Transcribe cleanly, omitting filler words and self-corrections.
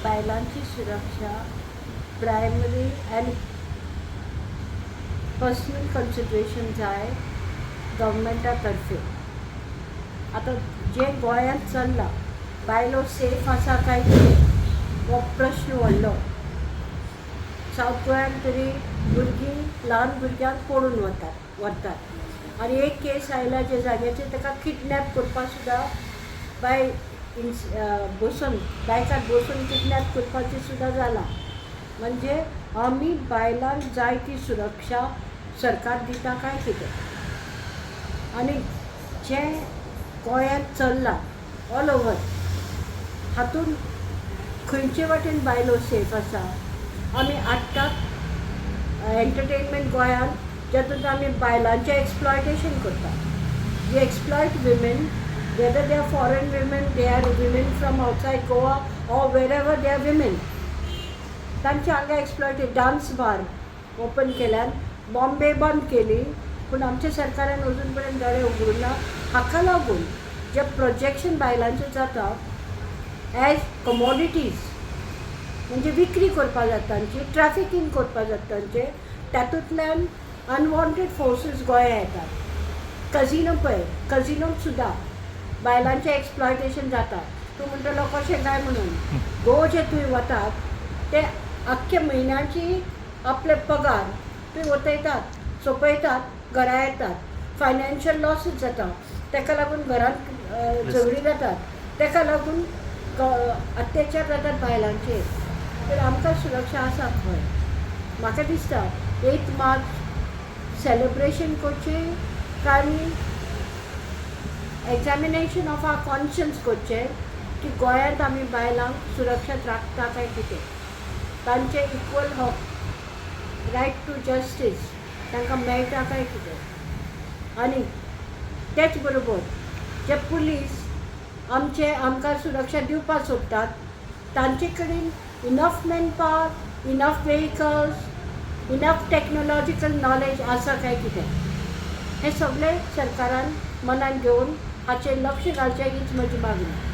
बायलांची सुरक्षा primary and personal consideration जाय गव्हर्मेंटा तर्फे. आतां जें गोंयांत चल्लां, बायलो सेफ आसा काय कितें हो प्रश्न व्हडलो. सावथ गोंयांत तरी भुरगीं ल्हान भुरग्यांक पळून वतात, व्हरतात आनी एक केस आयला जे जाग्याचेर ताका किडनॅप करपाक सुद्दां बाय इन्स बसून, बायकार बसून किडनॅप करपाचें सुद्दां जालां. म्हणजे आमी बायलांक जाय ती सुरक्षा सरकार दिता काय कितें? आनी जें गोंयांत चल्लां ऑल ओवर, हातूंत खंयचे वाटेन बायलो सेफ आसा? आमी हाडटात एंटरटेनमेंट गोंयांत, जातूंत आमी बायलांचें एक्सप्लॉयटेशन करता. We exploit women, whether they are foreign women, they are women from outside Goa or wherever they are women. तांचे हांगा एक्सप्लॉयटेड. डान्स बार ओपन केल्यान, बॉम्बे बंद केली, पूण आमच्या सरकारान अजून पर्यंत दोळे उगडूंक ना. हाका लागून जे प्रोजेक्शन बायलांचें जाता एज कमोडिटीज, म्हणजे विक्री करपा जाता तांची, ट्रॅफिकींग करपा जाता तांचें, तातूंतल्यान अनवॉन्टेड फोर्सीस गोंया येतात. कजिनो पळय, कजिनोत सुद्दां बायलांचें एक्सप्लॉयटेशन जाता. तूं म्हणटलो कशें काय म्हणून. गोवा जे थंय वतात ते आख्खे म्हयन्याची आपले पगार थंय वतयतात, सोंपयतात, घरा येतात. फायनान्शियल लॉसूच जाता. ताका लागून घरांत झगडीं जातात, ताका लागून अत्याचार जातात बायलांचेर. तर आमकां सुरक्षा आसा खंय? म्हाका दिसता 8 मार्च सेलिब्रेशन करचें काय आमी एग्जामिनेशन ऑफ our conscience करचें की गोंयांत आमी बायलांक सुरक्षात राखता काय कितें? तांचे इक्वल हक, रायट टू जस्टीस तांकां मेळटा काय कितें? आनी तेच बरोबर जे पुलीस आमचे आमकां सुरक्षा दिवपाक सोदतात, तांचे कडेन enough man power, enough vehicles, enough technological knowledge आसा काय कितें? हें सगळें सरकारान मनान घेवन हाचेर लक्ष घालचें हीच म्हजी मागणी.